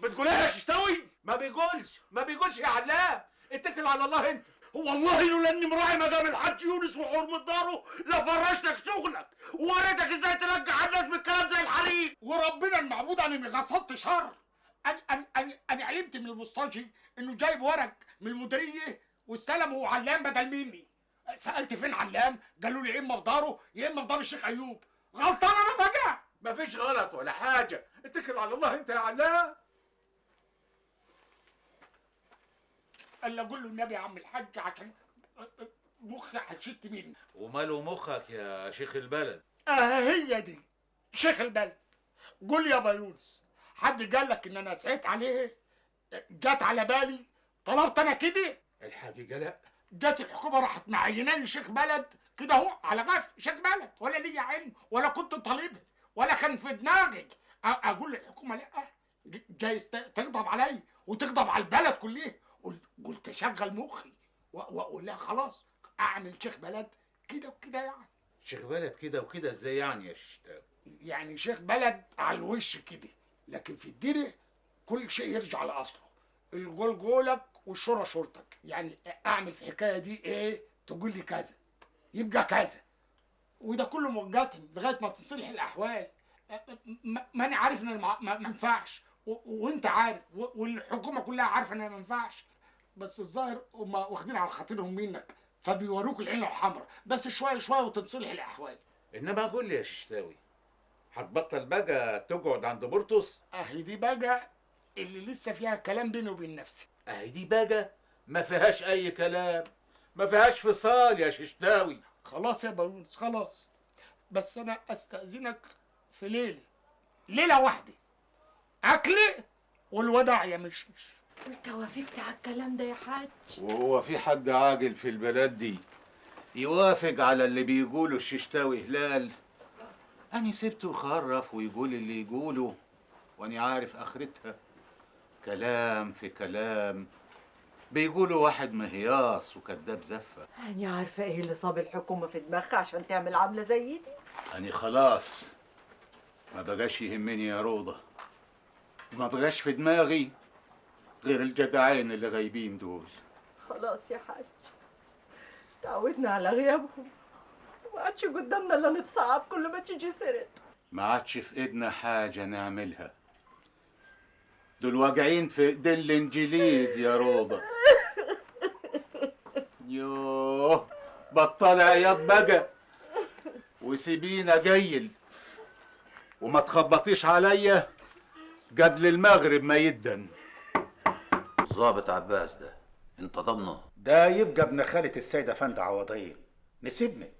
بتقول إيه يا ششتاوي؟ ما بيقولش، ما بيقولش يا علام، اتكل على الله أنت. والله لولا اني مراعي مدام الحاج يونس وحرمة داره لفرشتك شغلك ووريتك ازاي ترجع الناس بالكلام زي الحريق. وربنا المعبود انا ما قصدت شر. انا علمت من البوسطجي انه جايب ورق من المديرية واستلمه علام بدل مني. سالت فين علام؟ قالوا لي يا اما في داره يا اما في دار الشيخ ايوب. غلطان انا بقى؟ مفيش غلط ولا حاجة، اتكل على الله انت يا علام. قال لي اقول له النبي يا عم الحاج عشان مخي هيشت مني. وماله مخك يا شيخ البلد؟ هي دي شيخ البلد. قول يا ابو يونس، حد قال لك ان انا سعيت عليه؟ جت على بالي طلبت انا كده؟ الحقيقة لا. جت الحكومة راحت معيناني شيخ بلد كده اهو على غفلة، شيخ بلد ولا ليا علم ولا كنت طالبها ولا كان في دماغي. اقول للحكومة لا، جايز تغضب علي وتغضب على البلد كلها. قلت اشغل مخي واقول لها خلاص اعمل شيخ بلد كده وكده. يعني شيخ بلد كده وكده ازاي يعني يا ششتاوي؟ يعني شيخ بلد على الوش كده، لكن في الديرة كل شيء يرجع لاصله. الجول جولك والشوره شورتك. يعني اعمل في الحكاية دي ايه تقول لي كذا يبقى كذا، وده كله مؤقتا لغاية ما تصلح الاحوال. ما انا عارف ان ما ينفعش، وانت عارف والحكومة كلها عارفه ان ما ينفعش، بس الظاهر هم واخدين على خاطرهم منك فبيوروك العين الحمراء، بس شوية شوية وتتصلح الاحوال. انما قول لي يا ششتاوي، هتبطل بقى تقعد عند بورتوس؟ اهي دي بقى اللي لسه فيها كلام بيني وبين نفسي. اهي دي بقى ما فيهاش اي كلام، ما فيهاش فصال يا ششتاوي. خلاص يا بونس خلاص، بس انا استاذنك في ليلة، ليلة واحدة، اكلي والوداع يا مشمش. وانت وافقت على الكلام ده يا حاج؟ وهو في حد عاقل في البلد دي يوافق على اللي بيقوله الششتاوي هلال؟ أنا سبته يخرف ويقول اللي يقوله، وأنا عارف آخرتها كلام في كلام، بيقولوا واحد مهياص وكذاب زفة. أنا عارفة إيه اللي صاب الحكومة في دماغها عشان تعمل عاملة زي دي. أنا خلاص ما بقاش يهمني يا روضة، وما بقاش في دماغي غير الجدعين اللي غايبين دول. خلاص يا حاج، تعودنا على غيابهم، وما عادش قدامنا الا نتصعب كل ما تيجي سيرته. ما عادش في ايدنا حاجة نعملها، دول واجعين في ايدين الانجليز يا روضة. يوه بطل عياط بقى وسيبينا جيل، وما تخبطيش عليا قبل المغرب ما يدن. الظابط عباس ده انت ضمنه؟ ده يبقى ابن خالة السيدة فندي عوضية، نسيبني.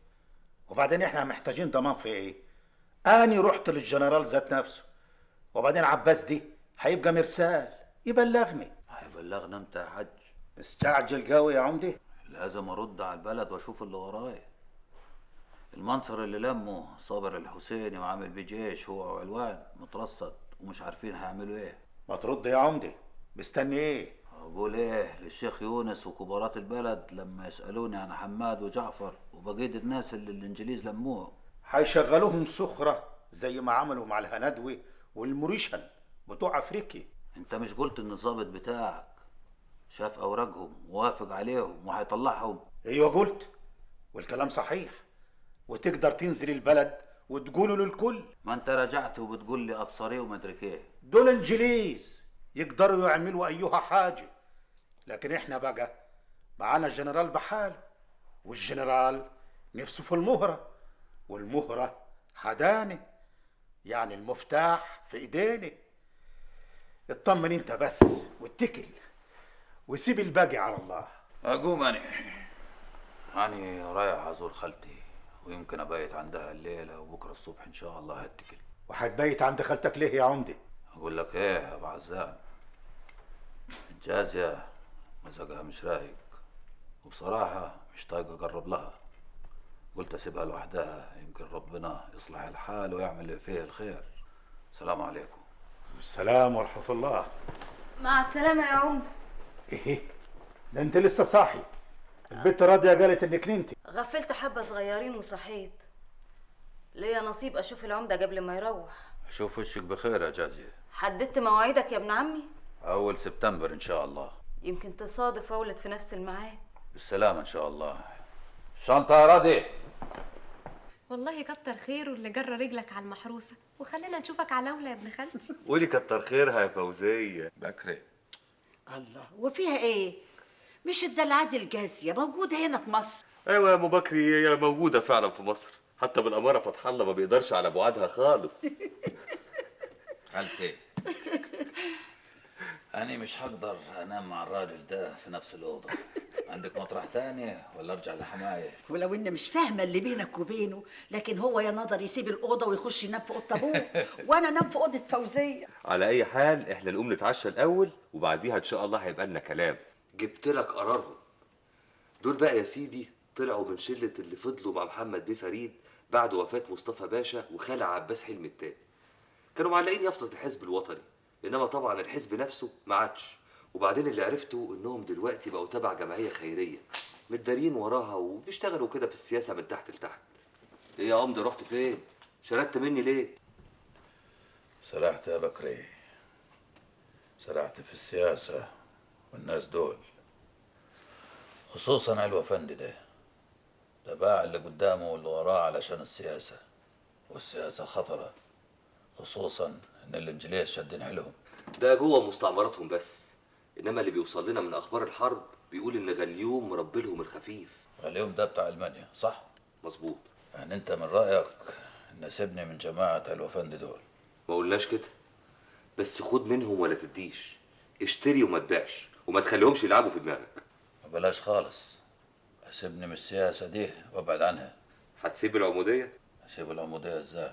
وبعدين احنا محتاجين ضمان في ايه؟ اني رحت للجنرال ذات نفسه، وبعدين عباس دي هيبقى مرسال يبلغني. هيبلغنا امتى يا حاج؟ مستعجل قوي يا عمدي. لازم ارد على البلد واشوف اللي ورايا. المنصر اللي لمه صابر الحسيني وعامل بيه جيش هو وعلوان مترصد ومش عارفين هيعملوا ايه. ما ترد يا عمده، مستني ايه؟ اقول ايه للشيخ يونس وكبارات البلد لما يسالوني عن حماد وجعفر وبقية الناس اللي الانجليز لموه؟ هيشغلوهم سخره زي ما عملوا مع الهندوي والموريشن بتوع افريقيا. انت مش قلت ان الضابط بتاعك شاف اوراقهم ووافق عليهم وهيطلعهم؟ ايوه قلت، والكلام صحيح، وتقدر تنزل البلد وتقوله للكل. ما انت رجعت وبتقول لي ابصري ومدرك ايه. دول انجليز يقدروا يعملوا ايها حاجة، لكن احنا بقى معانا الجنرال بحاله، والجنرال نفسه في المهره، والمهره حدانه، يعني المفتاح في ايدينا. اطمن انت بس واتكل وسيب الباقي على الله. اقوم انا رايح ازور خالتي، ويمكن ابيت عندها الليلة وبكره الصبح ان شاء الله هتكل. وهتبيت عند خالتك ليه يا عمده؟ اقول لك ايه يا ابو عزام، الجازيه مزاجها مش رايق، وبصراحة مش طايق اقرب لها. قلت اسيبها لوحدها يمكن ربنا يصلح الحال ويعمل اللي فيه الخير. السلام عليكم. السلام ورحمة الله. مع السلامة يا عمده. ايه ده انت لسه صاحي؟ البت راضية قالت انك نمتي. غفلت حبه صغيرين وصحيت. ليا نصيب اشوف العمدة قبل ما يروح. اشوف وشك بخير يا جازيه. حددت مواعيدك يا ابن عمي؟ 1 سبتمبر ان شاء الله. يمكن تصادف اولد في نفس الميعاد. بالسلامة ان شاء الله. شنطه يا راضي. والله كتر خيره اللي جرى رجلك على المحروسة وخلينا نشوفك على اولى يا ابن خالتي. قولي كتر خيرها يا فوزيه. بكري. الله، وفيها ايه؟ مش الدلعات الجازيه موجودة هنا في مصر؟ ايوه يا ابو بكري، هي موجودة فعلا في مصر، حتى بالاماره فتح الله ما بيقدرش على بعادها خالص. خالتي أنا مش هقدر أنام مع الراجل ده في نفس الأوضة. عندك مطرح تاني ولا أرجع لحماية؟ ولو إني مش فاهمة اللي بينك وبينه، لكن هو يا نظر يسيب الأوضة ويخش ينام في أوضة أبوه، وأنا أنام في أوضة فوزية. على أي حال إحنا نقوم نتعشى الأول وبعديها إن شاء الله هيبقى لنا كلام. جبت لك قرارهم دول بقى يا سيدي، طلعوا من شلة اللي فضلوا مع محمد بيه فريد بعد وفاة مصطفى باشا وخالع عباس حلمي التاني. كانوا معلقين يافطة الحزب الوطني، انما طبعا الحزب نفسه ما عادش. وبعدين اللي عرفته انهم دلوقتي بقوا تبع جمعية خيرية متدارين وراها وبيشتغلوا كده في السياسة من تحت لتحت. ايه يا عمده رحت فين؟ شردت مني ليه؟ سرحت يا بكري، سرحت في السياسة والناس دول، خصوصا علوة فندي ده باع اللي قدامه واللي وراه علشان السياسة، والسياسة خطره، خصوصا ان الانجليز شادين حيلهم. ده جوه مستعمراتهم بس، انما اللي بيوصل لنا من اخبار الحرب بيقول ان غليوم مربي لهم الخفيف. غليوم ده بتاع المانيا صح؟ مظبوط. يعني انت من رايك ان سيبني من جماعة الوفند دول؟ ما قلناش كده، بس خد منهم ولا تديش، اشتري وما تبيعش وما تخليهمش يلعبوا في دماغك. بلاش خالص، اسيبني من السياسة دي وابعد عنها. هتسيب العموديه؟ اسيب العموديه ازاي؟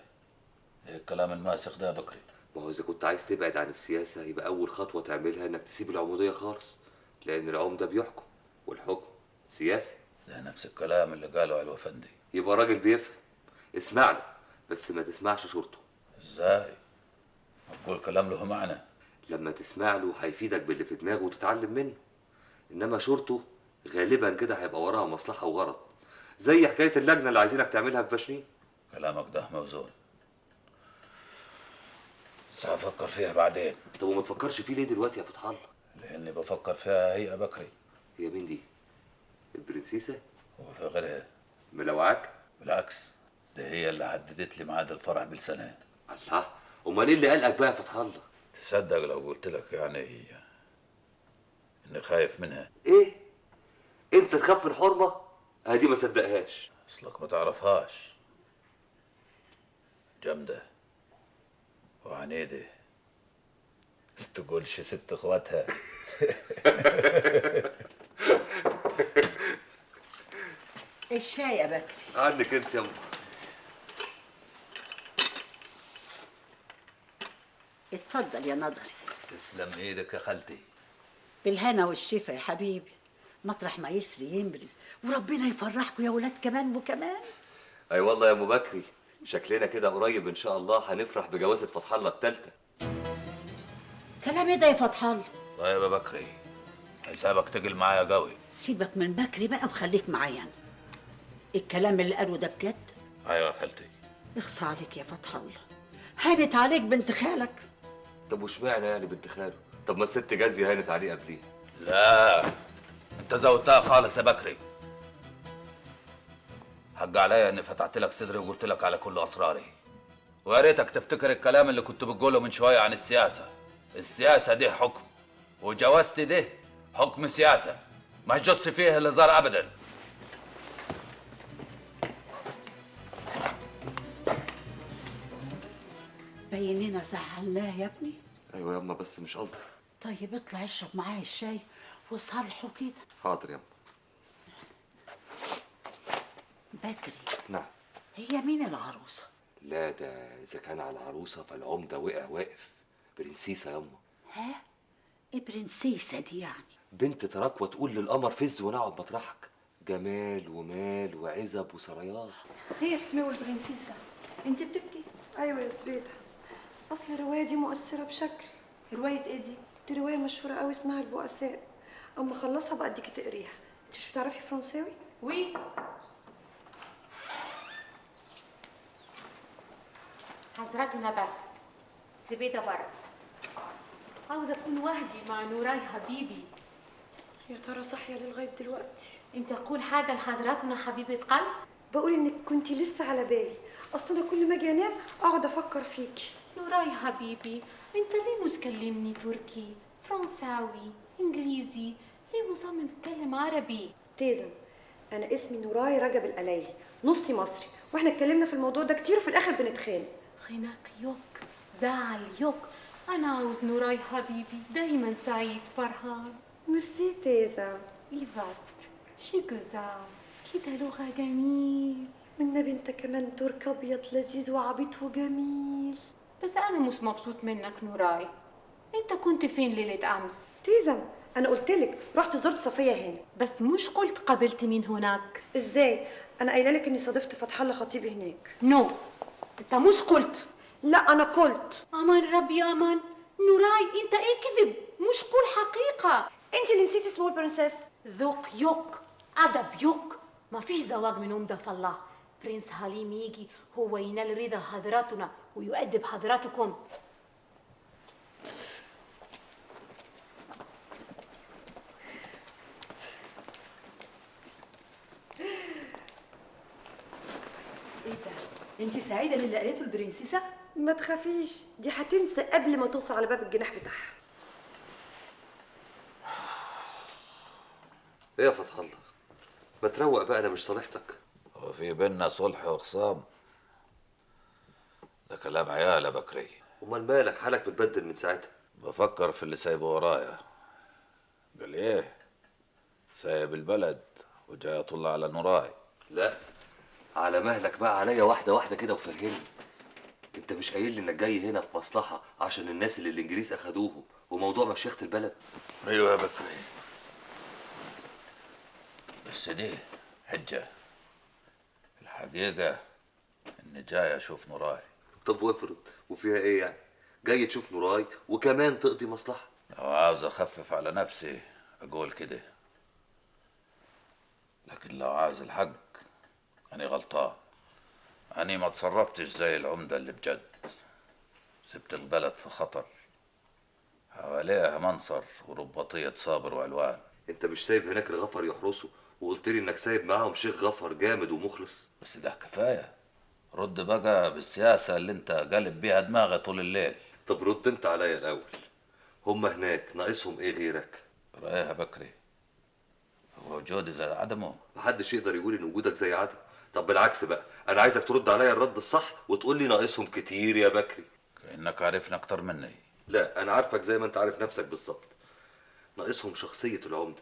ايه الكلام الماسخ ده يا بكري؟ ما هو اذا كنت عايز تبعد عن السياسة يبقى اول خطوة تعملها انك تسيب العموديه خالص، لان العمدة بيحكم والحكم سياسة. ده نفس الكلام اللي قاله علوة فندي. يبقى راجل بيفهم، اسمع له بس ما تسمعش شورته. ازاي؟ ما تقول كلام له معنى. لما تسمع له هيفيدك باللي في دماغه وتتعلم منه، انما شورته غالبا كده هيبقى وراها مصلحة وغرض، زي حكاية اللجنة اللي عايزينك تعملها في بشنين. كلامك ده موزون، بس هفكر فيها بعدين. طب وما تفكرش فيه ليه دلوقتي يا فتح الله؟ لاني بفكر فيها هي يا بكري. هي مين دي؟ البرنسيسه؟ هو في غيرها؟ ملوعاك؟ بالعكس، ده هي اللي حددت لي ميعاد الفرح بالسنة. الله، امال ايه اللي قلقك بقى يا فتح الله؟ تصدق لو قلت لك يعني اني خايف منها؟ ايه؟ انت تخاف من الحرمة؟ دي ما صدقهاش. اصلك ما تعرفهاش، جامدة وعنيده، تقولش ست اخواتها. الشاي يا بكري عندك انت يا ام. اتفضل يا نظري. تسلم ايدك يا خالتي. بالهنا والشفا يا حبيبي. مطرح ما يسري يمري، وربنا يفرحكم يا ولاد كمان وكمان. اي والله يا ابو بكري، شكلنا كده قريب ان شاء الله هنفرح بجوازة فتح الله الثالثة. كلام ايه ده يا فتح الله؟ طيب يا بكري، حسابك تجل معايا قوي. سيبك من بكري بقى وخليك معايا انا. الكلام اللي قاله ده بجد؟ ايوه يا خالتي. اخصى عليك يا فتح الله، هانت عليك بنت خالك. طب واشمعنى يعني بنت خاله؟ طب ما الست جازيه هانت عليه قبليها. لا انت زودتها خالص يا بكري. حق عليا اني فتحت لك صدري وقلت لك على كل اسراري، ويا ريتك تفتكر الكلام اللي كنت بتقوله من شوية عن السياسة. السياسة دي حكم، وجوازتي دي حكم سياسة، ما يجوزش فيه الهزار ابدا. بيننا زعلناه يا ابني. ايوه ياما، بس مش قصدي. طيب اطلع اشرب معاه الشاي وصالحه كده. حاضر ياما. بكري. نعم. هي مين العروسة؟ لا ده اذا كان على العروسة فالعمده وقع واقف. برنسيسه ياما. ها؟ ايه برنسيسه دي يعني؟ بنت تراكوة تقول للقمر فز ونقعد مطرحك. جمال ومال وعزب وسريات. خير سمو البرنسيسه، انت بتبكي؟ ايوه يا زبيده، اصل الرواية دي مؤثرة بشكل. رواية ايه دي؟ دي رواية مشهورة قوي اسمها البؤساء. اما اخلصها بقى اديكي تقريها. انت مش بتعرفي فرنساوي؟ oui. حضرتنا بس زبيدة بره، عاوزة أكون وحدي مع نوراي حبيبي. يا ترى صاحية لغاية دلوقتي؟ أنت تقول حاجة لحضرتنا حبيبة قلب؟ بقول إنك كنتي لسه على بالي، أصل أنا كل ما أجي أنام أقعد أفكر فيكي. نوراي حبيبي، أنت ليه مش كلمني تركي، فرنساوي، إنجليزي؟ ليه مصمم تتكلم عربي؟ تيزم، أنا اسمي نوراي رجب القلايلي، نصي مصري، وإحنا اتكلمنا في الموضوع ده كتير وفي الآخر بنتخانق. خناق yok، زعل yok، أنا عاوز نوراي حبيبي دايما سعيد فرحان. ميرسي teyzem. evet، شي güzel كده، لغة جميل. والنبي انت كمان ترك ابيض لذيذ وعبيط وجميل. بس أنا مش مبسوط منك نوراي. أنت كنت فين ليلة أمس؟ teyzem، أنا قلتلك رحت زرت صفية هنا. بس مش قلت قابلت مين هناك؟ إزاي؟ أنا قايلة لك إني صادفت فتح الله خطيبي هناك. no، أنت مش قلت. لا أنا قلت. أمان ربي أمان. نوراي أنت اكذب، مش قول حقيقة. أنت اللي نسيتي اسمه ال princesse. ذوق yok، أدب yok، ما فيش زواج من عمدة فالله. برنس هليم يجي هو ينال رضا حضراتنا ويؤدب حضراتكم. ايه ده؟ انت سعيدة للي قالته البرنسيسه؟ ما تخافيش، دي هتنسى قبل ما توصل على باب الجناح بتاعها. ايه يا فتح الله؟ ما تروق بقى، انا مش صالحتك. هو في بينا صلح وخصام؟ ده كلام عيال يا بكري. امال مالك؟ حالك بتبدل من ساعتها. بفكر في اللي سايبه ورايا. قال ايه؟ سايب البلد وجاي اطل على نوراي. لا على مهلك بقى عليا، واحدة واحدة كده وفهمني. انت مش قايل لي انك جاي هنا في مصلحة عشان الناس اللي الانجليز اخدوهم وموضوع مشيخه البلد؟ ايوه يا بكري، بس دي حجه. الحقيقة اني جاي اشوف نوراي. طب وافرض، وفيها ايه يعني؟ جاي تشوف نوراي وكمان تقضي مصلحة. لو عاوز اخفف على نفسي اقول كده، لكن لو عاوز الحق أنا غلطان. أنا ما تصرفتش زي العمدة اللي بجد. سبت البلد في خطر، حواليها منصر ورباطية صابر وعلوان. أنت مش سايب هناك الغفر يحرسه، وقلت لي إنك سايب معاهم شيخ غفر جامد ومخلص. بس ده كفاية. رد بقى بالسياسة اللي أنت قالب بيها دماغي طول الليل. طب رد أنت عليا الأول. هما هناك ناقصهم إيه غيرك؟ رأيها بكري، هو وجودي زي عدمه. محدش يقدر يقول إن وجودك زي عدمه. طب بالعكس بقى، أنا عايزك ترد عليا الرد الصح وتقول لي ناقصهم كتير يا بكري. كأنك عارفني أكتر مني. لا أنا عارفك زي ما أنت عارف نفسك بالظبط. ناقصهم شخصية العمدة،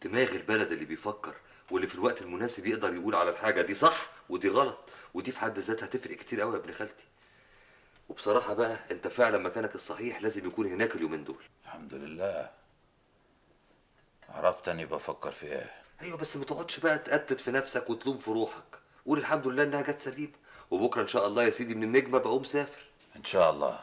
دماغ البلد اللي بيفكر واللي في الوقت المناسب يقدر يقول على الحاجة دي صح ودي غلط، ودي في حد ذاتها تفرق كتير قوي يا ابن خالتي. وبصراحة بقى أنت فعلا مكانك الصحيح لازم يكون هناك اليومين دول. الحمد لله. عرفت اني بفكر في ايه. ايوه بس ما تقعدش بقى تقتل في نفسك وتلوم في روحك، قول الحمد لله انها جت سليمة، وبكره ان شاء الله يا سيدي من النجمة بقوم سافر. ان شاء الله.